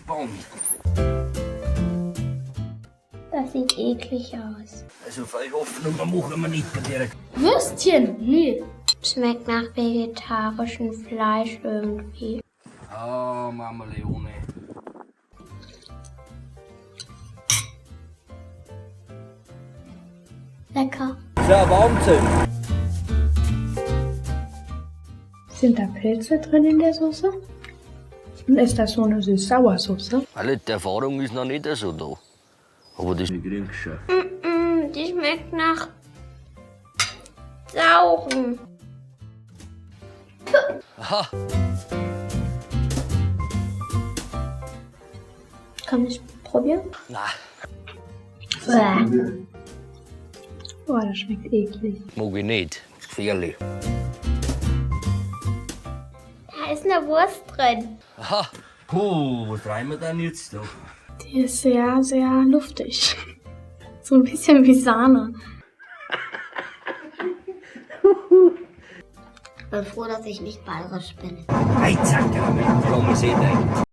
Gespannt. Das sieht eklig aus. Also viel Hoffnung machen wir nicht bei der. Würstchen? Nee. Schmeckt nach vegetarischem Fleisch irgendwie. Ah, Mama Leone. Lecker. Das ist ja Wahnsinn. Sind da Pilze drin in der Soße? Und ist das so eine Süß-Sauer-Soße? Alle, die Erfahrung ist noch nicht so da. Aber das ich krieg's schon. Die schmeckt nach sauren. Aha. Kann ich probieren? Nein, Bäh. Boah, das schmeckt eklig. mag ich nicht. Ist gefährlich. Da ist eine Wurst drin. Aha. Puh, was treiben wir denn jetzt da? Die ist sehr, sehr luftig. So ein bisschen wie Sahne. Bin froh, dass ich nicht bayerisch bin. Hey, zack, ja, mit Flamme seht ihr.